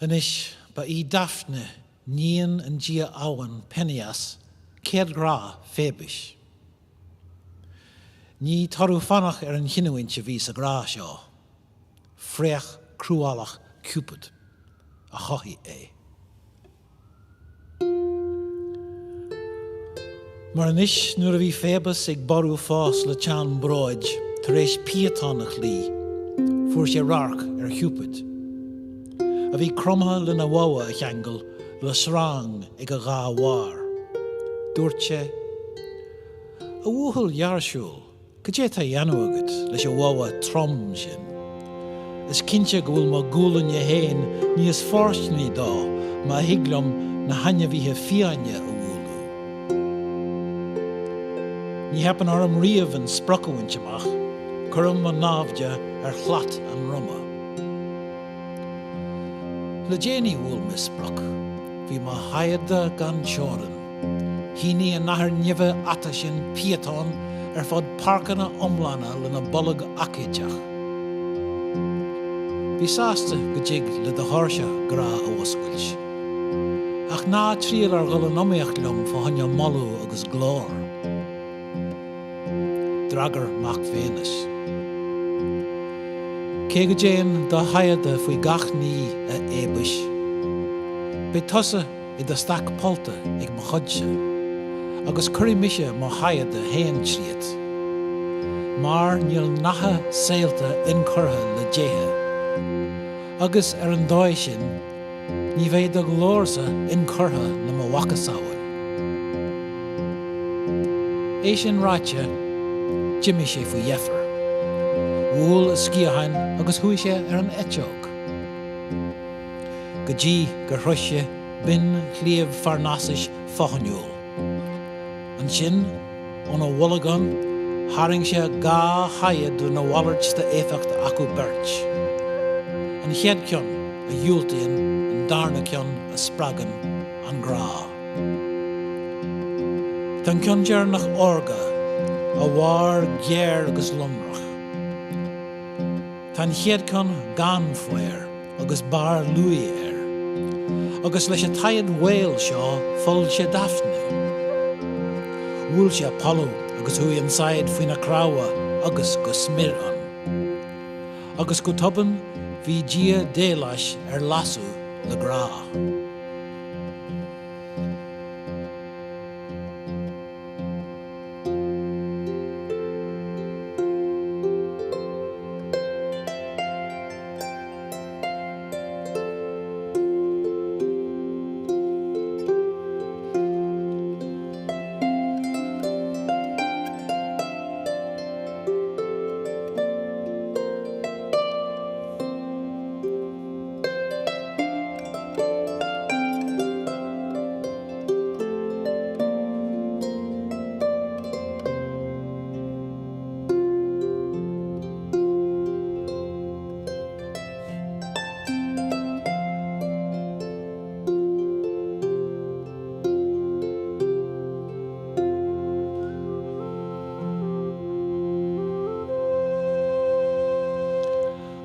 Anois, ba í Daphne, níon an dia abhann, Peneus, céad ghrá Phéabais. Ní toradh fánach ar an chinniúint a bhí sa ghrá seo. Fraoch cruálach Cupid a chothaigh é. Mar anois nuair a bhí Phoebus ag borradh fós le teann bróid tar éis piatán a chloí, fuair sé radharc ar Chiúpid, a bhí cromtha lena bhogha a cheangal le srang ag a dhá bharr. Dúirt sé, A bhuachaill ghearrshiúil, Cad é tá a dhéanamh agat leis an bhogha trom sin? Is cinnte go bhfuil mo ghualainne féin níos fóirsteanaí dó má thig liom na hainmhithe fiáine a bhualadh. Ní theipeann orm riamh an sprioc a bhaint amach, cuirim mo naimhde ar shlat a ndroma. Le déanaí bhuail mé sprioc, bhí mo shaigheada gan teorainn. Shínigh a nathair neimhe ata sin piatán ar fud páirceanna iomlána lena bolg aicéideach. Bí sásta go dtig le do thairseach grá a mhuscailt. Ach ná triail ar dhul in iomaíocht liom fá choinne moladh agus glóir. D'fhreagair mac Véineas. Cé go dtéann do shaigheada faoi gach ní, a Fhéabais, beidh tusa i do stac pollta ag mo chuidse, agus cuirfidh mise mo shaigheada féin tríot, mar níl natha saolta inchurtha le déithe, agus ar an dóigh sin ní bheidh do ghlórsa inchurtha le mo mhacasamhail. É sin ráite, d'imigh sé faoi dheifir. Bhuail a sciatháin agus chuaigh sé ar an eiteog. go dtí gur shroich sé binn Shliabh Pharnasais fothainiúil. Ansin, óna bholgán, tharraing sé dhá shaighead lena mhalairt d'éifeacht acu beirt. An chéad cheann a dhiúltaíonn, an darna ceann a spreagann an grá. Tá an ceann deireanach órga, a bharr géar agus lonrach. Tá an chéad ceann gan faobhar agus barr luaidhe air, agus leis an tsaighead mhaol seo pholl sé Daphne. Bhuail sé Apollo agus chuaigh an tsaighead faoina chnámha agus go smior ann. Agus go tobann bhí dia Déileas ar lasadh le grá.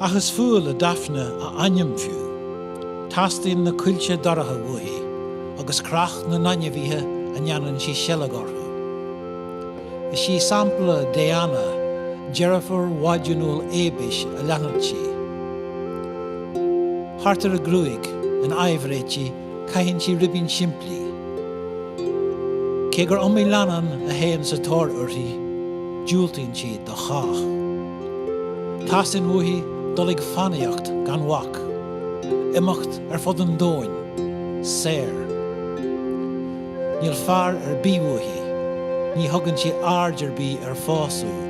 Ach is fuath le Daphne a ainm fiú. Teastaíonn na coillte dorcha uaithi, agus creach na n-ainmhithe a ndéanann sí seilg orthu. Is í sampla Diana, deirfiúr mhaighdeanúil Fhéabais, a leanann sí. Thart ar a gruaig, in aimhréití, caitheann sí ribín simplí. Cé gur iomaí leannán a théann sa tóir uirthi, diúltaíonn sí do chách. Teastaíonn uaithi dul ag fánaíocht gan bhac, imeacht ar fud an domhain, saor. Níl fear ar bith uaithi, ní thugann sí aird ar bith ar phósadh,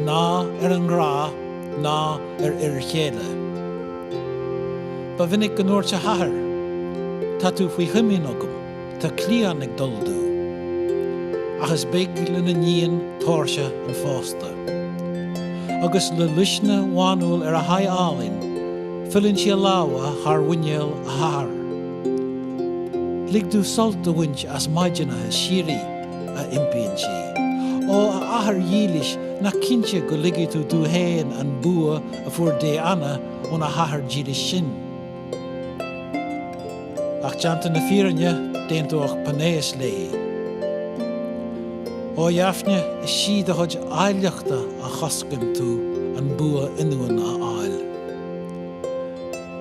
ná ar an ngrá, ná ar fhir chéile. Ba mhinic go ndúirt a hathair, Tá tú faoi chomaoin agam, tá cliathán ag dul domh. Ach is beag lena níon tóirse an phósta. Agus le luisne bhánúil ar a haghaidh álainn, filleann sí a lámha thar mhuinéal a hathar. Lig domh sult a bhaint as maidineacha síoraí, a impíonn sí. Ó, a athair dhílis, nach cinnte go ligfidh tú domh féin an bua a fuair Diana óna hathair dílis sin? Ach déanta na fírinne, d'aontódh Penéus léi. Ó a Dhaifne, is í do chuid áilleachta a choscann tú an bua ionúin a fháil.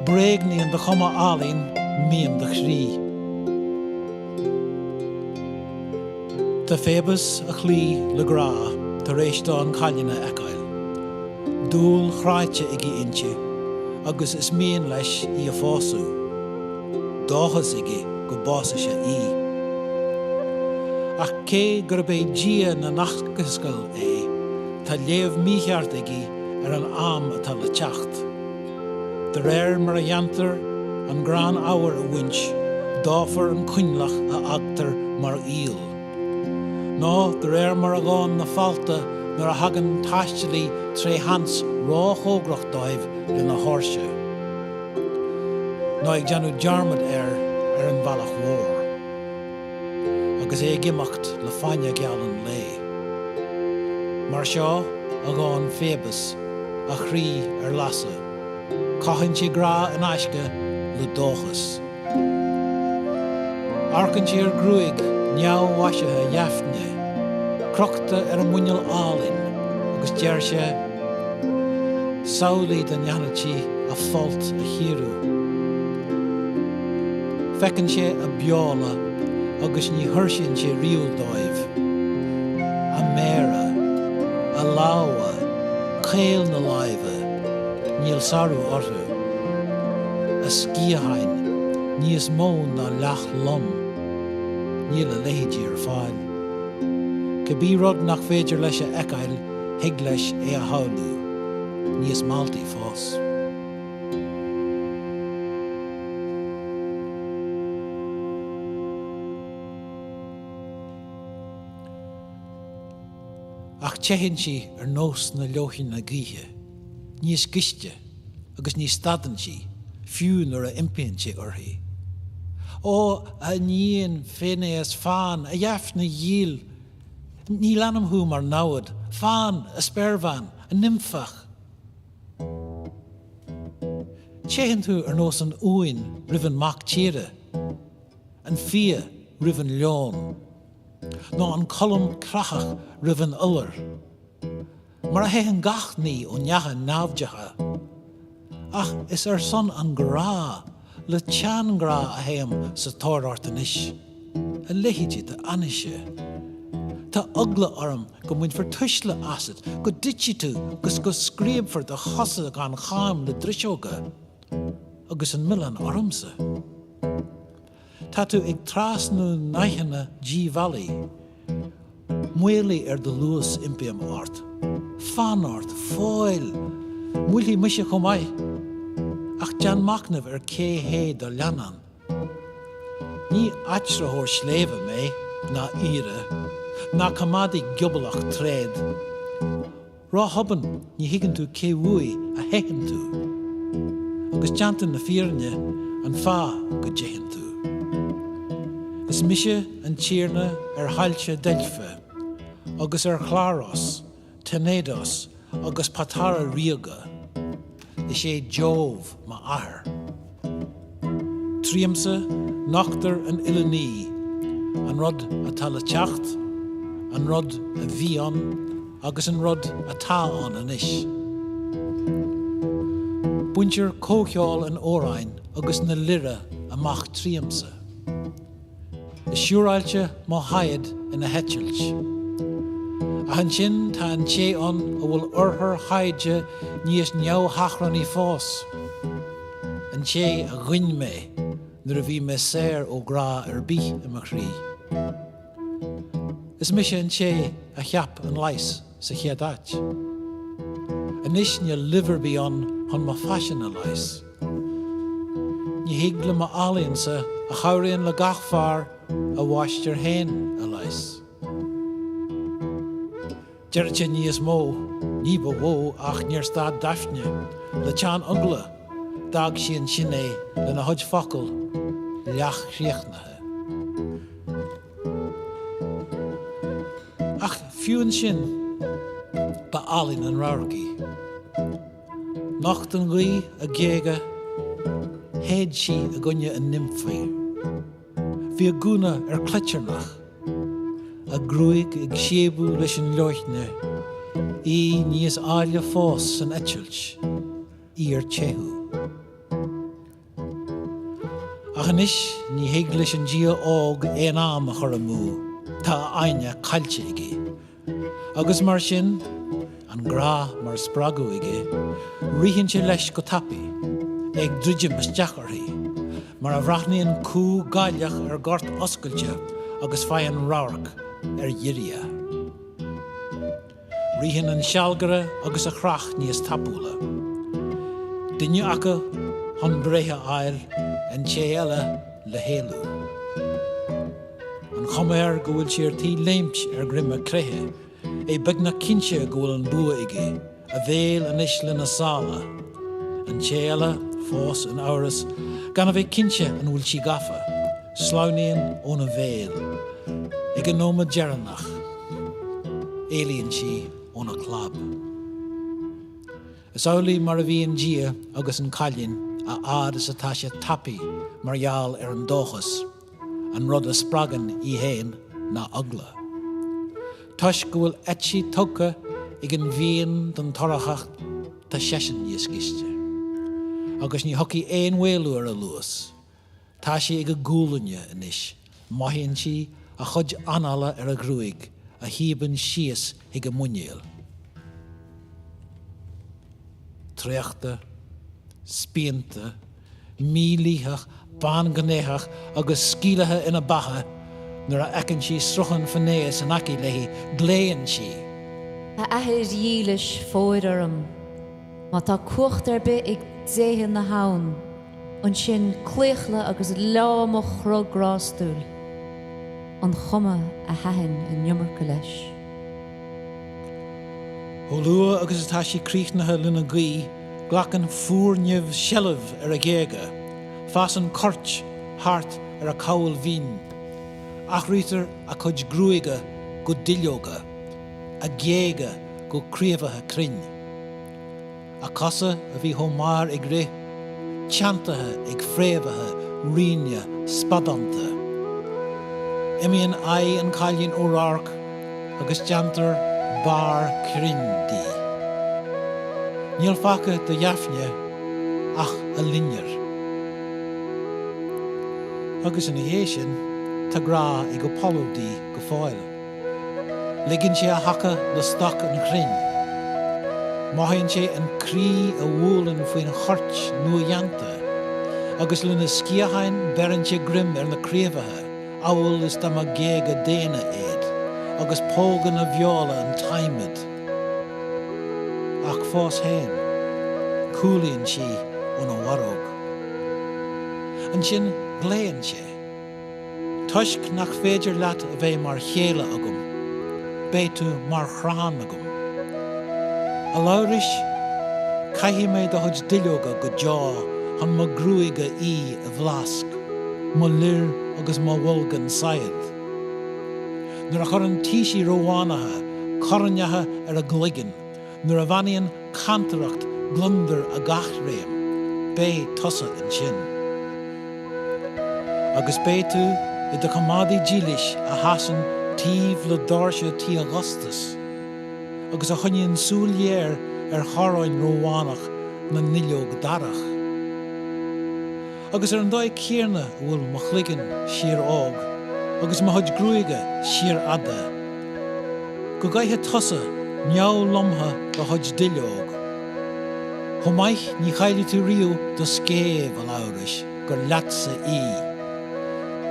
Bréagnaíonn do chuma álainn mian do chroí. Tá Phoebus á chloí le grá tar éis dó an cailín a fheiceáil. Dúil chráite aige inti agus is mian leis í a phósadh. Dóchas aige go bpósfaidh sé í. Ach cé gurb é dia na n-ascaill é, tá léamh mícheart aige ar an am atá le teacht. De réir mar a dhéantar an gránfhómhar a bhaint, dófar an coinleach a fhágtar mar fhuíoll. Nó de réir mar a dhónn na fálta nuair a thagann taistealaí tré sheans róchóngarach dóibh lena thóirse. Nó ag déanamh dearmad air ar an bhealach mhór. Agus é ag imeacht le fáinne geal an lae. Mar seo a dhónn Phoebus a chroí ar lasadh. Cothaíonn sé grá in aisce le dóchas. Amharcann sé ar ghruaig neamh-mhaisithe Dhaifne, crochta ar a muineál álainn, agus deir sé, Samhlaigh dá ndéanfadh sí a folt a chíoradh. Feiceann sé a beola agus ní thuirsíonn sé riamh dóibh. A méara, a lámha, caol na láimhe, níl sárú orthu. A sciatháin, níos mó ná leac lom, níl a leithéidí ar fáil. Cibé rud nach féidir leis a fheiceáil, thig leis é a shamhlú. Níos mealltaí fós. Ach teitheann sí ar nós na leoithne gaoithe, níos gaiste, agus ní stadann sí, fiú nuair a impíonn sé uirthi. Ó, a iníon Phéineas, fan, a Dhaifne dhil! Ní leanaim thú mar namhad, fan, a spéirbhean, a nimfeach! Teitheann tú ar nós an uain roimh an mac tíre, an fia roimh an leon, nó an colm creathach roimh an iolar, mar a theitheann gach ní ó neacha naimhdeacha. Ach is ar son an ghrá, le teann grá a théim sa tóir ort anois, a leithéidí d'ainnise. Tá eagla orm go mbainfear tuisle asat, go dtitfidh tú agus go scríobfar do chosa gan cháim le driseoga, agus an milleán ormsa. Tá tú ag trasnú ndáthanna díobhálaí. Maolaigh ar do luas, impím ort. Fan ort, fóill! Moillfidh mise chomh maith. Ach déan machnamh ar cé hé do leannán. Ní áitritheoir sléibhe mé, ná aoire, ná coimeádaí giobalach tréad. Ró-thobann ní thuigeann tú cé uaidh a theitheann tú. Agus déanta na fírinne, an fáth go dteitheann tú. Is mise an tiarna ar thailte Deilfe, agus ar Chláros, Tenedos agus Patara ríoga. Is é Jove m'athair. Tríomsa nochtar an uile ní, an rud atá le teacht, an rud a bhí ann agus an rud atá ann anois. Baintear comhcheol an amhráin agus na lire amach tríomsa. Is siúráilte mo shaighead ina heitilt. Ach ansin tá an té ann a bhfuil urchar saighde níos neamhachrannaí fós, an té a ghoin mé nuair a bhí mé saor ó ghrá ar bith i mo chroí. Is mise an té a cheap an leigheas sa chéad áit. Anois níl luibh ar bith ann chun mo phaisean a leigheas. Ní thig le m'ealaíonsa a chabhraíonn le gach fear a mháistir féin a leigheas. Déarfainnse níos mó, ní ba mhó ach níor stad Daifne, le teann eagla, d'fhág sí ansin é lena chuid focal leathchríochnaithe. Ach fiú ansin, ba álainn an radharc í. Nocht an ghaoth a géaga, shéid sí i gcoinne an nimfaí. Bhí a gúna ar cleitearnach, a gruaig ag síobadh leis an leoithne, í níos áille fós san eitilt, í ar teitheadh. Ach anois ní thig leis an dia óg aon am a chur amú, tá a fhoighne caillte aige. Agus mar sin, an grá mar spreagadh aige, ritheann sé leis go tapaidh, é ag druidim isteach uirthi, mar a bhreathnaíonn cú gailleach ar ghort oscailte agus faigheann radharc ar ghiorria. Ritheann an sealgaire agus a chreach níos tapúla. Duine acu chun breith a fháil, an té eile le héalú. An chuma air go bhfuil sé ar tí léimt ar dhroim a creiche, é beagnach cinnte go bhfuil an bua aige, a bhéal anois lena sála. An té eile, fós in amhras, gan a bheith cinnte an bhfuil sí gafa, sleamhnaíonn óna bhéal. Ag an nóiméad deireanach, éalaíonn sí óna clab. Is amhlaidh mar a bhí an dia agus an cailín a fhad is atá sé tapaidh mar gheall ar an dóchas. An rud a spreagann í féin ná eagla. Toisc go bhfuil eití tugtha ag an bhfíon don torraitheacht tá seisean níos gaiste. Agus ní thiocfaidh aon mhaolú ar a luas. Tá sí ag a gualainne anois, mothaíonn sí a chuid anála ar a ghruaig a shíobann síos chuig a muinéal. Traochta, spíonta, mílítheach, bánghnéitheach agus scaoilithe ina beatha, nuair a fheiceann sí sruthán Phenéus in aice léi, glaonn sí. A athair dhílis, fóir orm. Má tá cumhacht ar bith ag déithe na habhann, ansin claochlaigh agus leá mo chruth grástúil, an chuma a thaitin an iomarca leis. Chomh luath agus atá sí críochnaithe lena guí, glacann fuarnimh seilbh ar a géaga, fásann coirt thart ar a cabhail mhín, athraítear a cuid gruaige go duilleoga, a géaga go craobhacha crainn. A cosa a bhí chomh mear ag rith, teanntaithe ag fréamhacha righne spadánta. Imíonn aghaidh an chailín ó radharc agus déantar barr crainn di. Níl fágtha de Dhaifne ach a loinnir. Agus ina dhiaidh sin, tá grá ag Apollo di go fóill. Ligeann sé a thaca le stoc an chrainn. Mothaíonn sé an croí a bhuaileann faoin choirt nuadhéanta, agus lena sciatháin beireann sé greim ar na craobhacha, amhail is dá mba géaga daonna iad, agus pógann a bheola an t-adhmad. Ach fós féin, cúlaíonn sí óna bharróg. Ansin glaonn sé. Toisc nach féidir leat a bheith mar chéile agam, beidh tú mar chrann agam. A labhrais, caithfidh mé do chuid duilleoga go deo chun mo ghruaig a fhí i bhfleasc, mo lir agus mo bholgán saighead. Nuair a chuireann taoisigh Rómhánacha coróineacha ar a gcloigeann, Nuair a bheannaíonn cantaireacht gliondar a gcaithréim, beidh tusa ansin. Agus beidh tú i do choimeádaí dílis a sheasann taobh le doirse tí Augustus, agus a choinníonn súil ghéar ar choróin Rómhánach na nduilleog darach. Agus ar an dóigh chéanna a bhfuil mo chloigeann síor-óg agus mo chuid gruaige síor-fhada, go gcaithe tusa neamhlomtha do chuid duilleog. Chomh maith ní chaillfidh tú riamh do scéimh, a labhrais, gur leatsa í.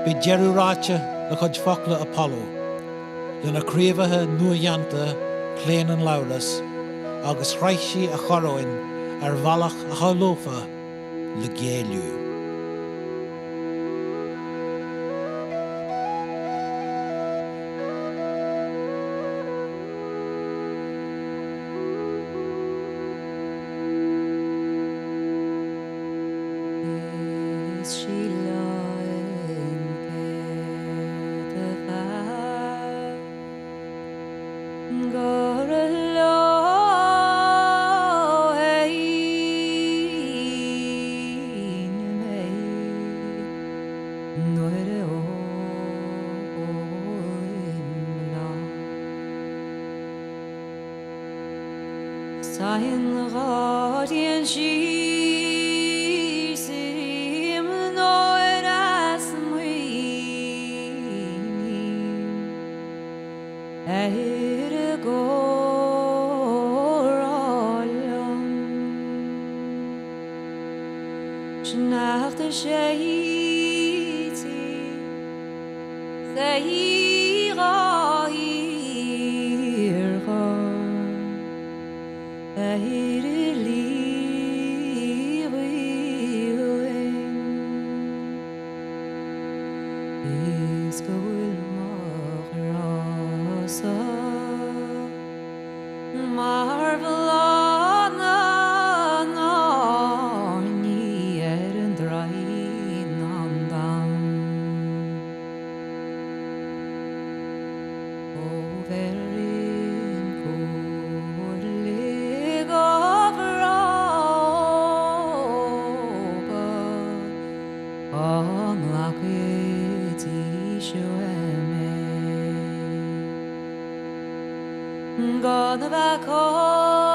Beidh deireadh ráite le cuid focla Apollo, lena craobhacha nuadhéanta chlaon an labhras agus shroich sí a choróin ar bhealach a shamhlófá le géilleadh. Is síleáin céard a bheadh gur leo fhéin mé. Sainghortaíonn sí suim nuair a smaoiním ar a gcomhrá liom. Sneachta séidte sa gháir. Ar Shlí Mhaoilfhinn Is go bhfuil mo ghrá-sa Mar bhláth na n-airní ar an Draighneán Donn. Ó bheirinn comhairle do mhná óga Dá nglacfaidís uaim é Gan a bheith.